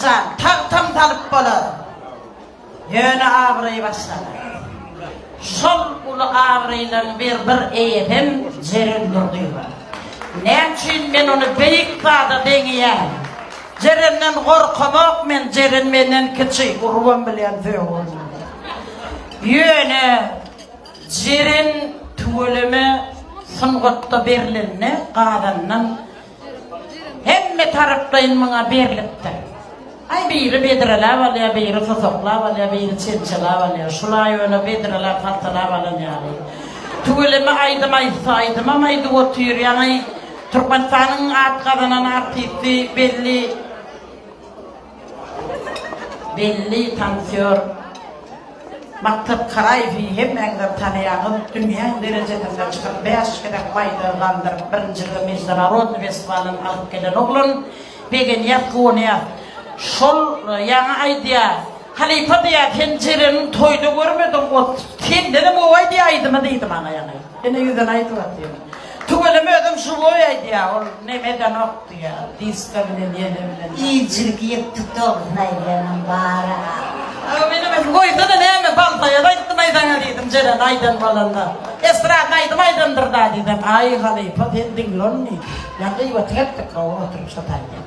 jan, tagtam salyp bolar. Ýöne abraý başgada. Şol uly abraýlaryň bir bir eýesem Jeren Durdyýewa. Näme üçin men ony beýik zada deňeýän? Jerenden gorkamok men, Jeren menden kiçi, urubam bilýän, sögübem bilýän. Ýöne Jeren tüweleme sungatda berlende gazandan Hemme taraplaýyn muňa berlipdir. Aý biri bedreläp alýar, biri susaklap alýar, biri çemçeläp alýar. Şul-a ýöne bedreläp, haltalap alan ýaly. Tüweleme aýdym aýtsa, aýdymam aýdyp otyr. Ýaňy Türkmenistanyň at gazanan artisti belli Belli tansýor Maksat Karaýewi hemmäňizem tanaýaňyz, dünýäň derejesinde çykyp bäş gezek baýdagy galdyryp birinjiligi Mejdunarodnyý festiwalyndan alyp gelen oglan, begenýäs guwanýas. Şol ýaňy aýdýar, Halypa diýýär, sen Jereniň toýda görmediň, o sendenem gowy aýdýar aýdymy diýdi maňa ýaňy. Ene ýüzüne aýdyp otyryn. Tüweleme özem žiwoý aýdýar, ol neme edenok diýýär, diska bilen ýene bilen. Ilçilik ýetdik dogrusyny aýdýanam bar-a. Aga menem aýtdym, goýsana näme Baltaýaz aýtdymaý saňa diýdim, Jeren aýdan bolanda. Estrada aýdym aýdandyr-da diýsem, aý halypa sen diňle ony diýdi. Ýa gyýbatyň etdik hawa oturyp şo taýda.